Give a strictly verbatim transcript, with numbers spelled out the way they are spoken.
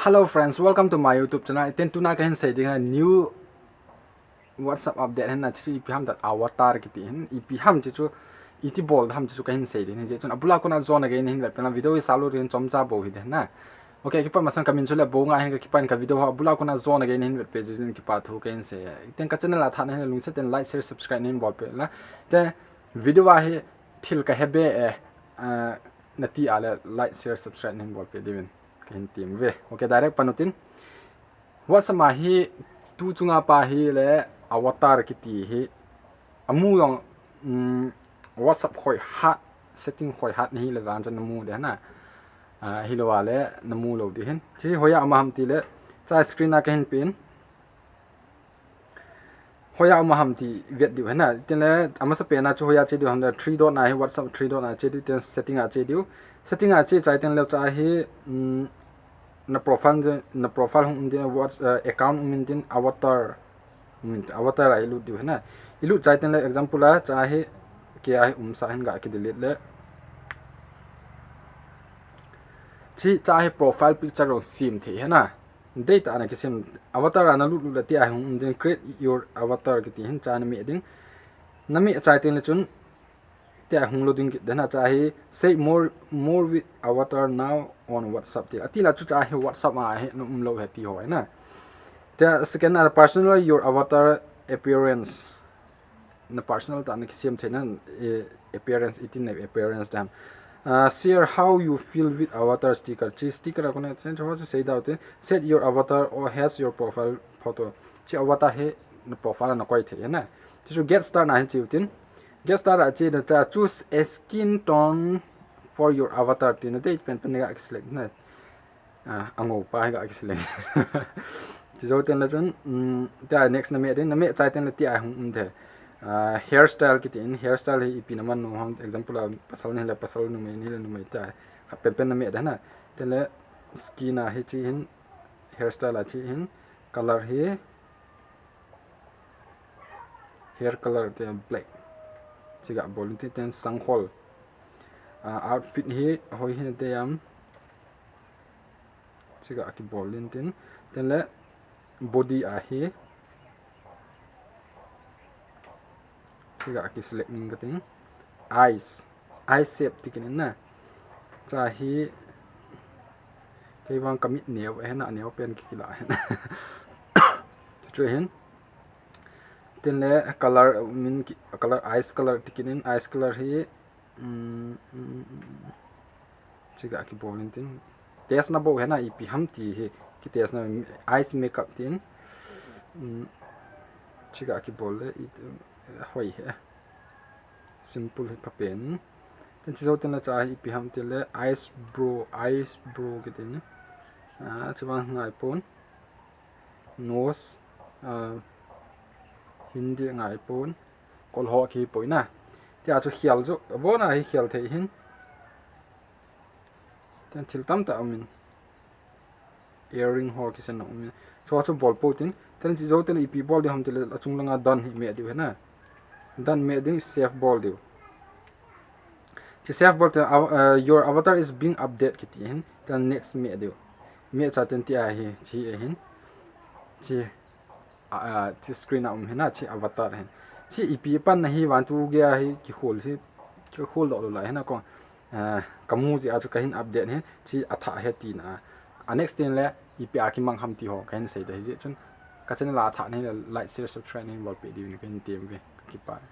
Hello friends, welcome to my YouTube channel. Iten tuna kahin sei ding a new WhatsApp update hin na, chu ipi ham tia avatar kiti hin, ipi ham chu, iti bol ham chu kahin sei ding hin, chun abula kona jona gei hin vet pena video hi salu rin chomcha bou hi de na. Okay, kipa masang kamin chu le Bonga hin, ka kipa in ka video ha abula kona jona gei hin vet pe jin kipa thu kahin sei. Iten ka channel a tha na hin lungset in like, share, subscribe hin bol pe la. Te video a hi thil ka hebe e, ah, nati a le like, share, subscribe hin bol pe diuvin kahin tem ve. Okay, direct pan utin. WhatsApp a hi tu chunga pa hi le avatar kiti hi amu jong, um, WhatsApp khoi hat, setting khoi hat ni hi le jan chan namu de na. Ah, hilou a le namu lou di hin. Chi hoiya ama ham ti le, cha screen a kahin pin. Hoiya ama ham ti vet diu hena. Tin le, amasa pena chu hoiya che diu ham le, three dot na hi, WhatsApp three dot na che diu, tin setting a che diu. Setting a che chai tin le cha hi, um, na profile de, na profile hung um de, what, uh, account um in tin, avatar, um in, avatar a ilut diu hena. Ilut chai tin le, example a cha hi, ke a hi umsa hin ga ki delete le. Chi cha hi profile picture lo sim thei hena. Data ana kisem, avatar ana lut lut le tia hung um din, create your avatar kiti hin cha na me ding. Na me chai tin le chun tia hung lo ding kit dena cha hi, say more, more with avatar now on WhatsApp ti. Ati la chu cha hi WhatsApp a hi na um lo he ti ho na. Tia second a personal your avatar appearance. Na personal ta na kisem thei na, eh, appearance, itin na appearance dan. Ah, share how you feel with avatar sticker. Chi sticker a kona chen chu sei dau te. Set your avatar or has your profile photo. Chi avatar hi na profile na koi thei na. Chi chu get start na hin chi utin. Get start a chi na cha choose a skin tone for your avatar ti na, date pen pen ga select na. Ah, angou pa hi ga kiselect. Chi jou ten le chun, um, tia next na me din, na me chai ten le tia hung um the. Ah, hairstyle kiti in, hairstyle hi ipi na man nu ham, example a pasal ni le pasal, numei ni le numei tia. Khat pen pen na me de na. Ten le skin a hi chi hin, hairstyle a chi hin, color hi, hair color te black. Chi ga bol in tin, ten sanghol. Ah, outfit hi hoi hin te yam. Chi ga kibol in tin. Ten le body a hi. Chi ga kiselect in ka tin. Eyes. Eye shape ti kit in na. Cha hi kei vang ka mit neo, eh, na neo pen ki kila hen. Chu hin. Tin le color, min ki, color, eyes color ti kit in, eyes color hi, um, um, um, um, chi ga kibol in tin. Test na bou hena ipi ham ti hi. Ki test na eyes makeup tin. Um, chi ga kibol le, i, hoi he. Simple hi pha pen. Tin chi jou tin le cha hi ipi ham ti le eyebrow, eyebrow kiti ni. Ah, chi vang ngai pon. Nose, ah, Hindi ngai pon. Kol ho ki poi na. Tia chu khial chu, abona hi khial thei hin. Tin thil tam ta um in. Earring ho kisen na um in. Chu chu bol po tin. Tin chi jou tin ipi bol di ham ti le, a chung langa done hi me diu hena. Done me ding, save bol diu. Chi save bol te, av-, uh, your avatar is being updated kiti hin. Tin next me diu. Me cha tin tia hi, chi a hin. Chi, a, a, chi screen a um hena, chi avatar hin. Chi ipi pan na hi van tu ge a hi ki khol si, ki khol do lo la hena ko. Ah, ka mu ji a chu ka hin update hin, chi a tha he ti na. A next tin le, ipi a ki mang ham ti ho, ka hin sei de hi ji chun. Ka channel a tha ni le, like, share, subscribe ni bol pe diu ni ka hin tem ve, ka kipa.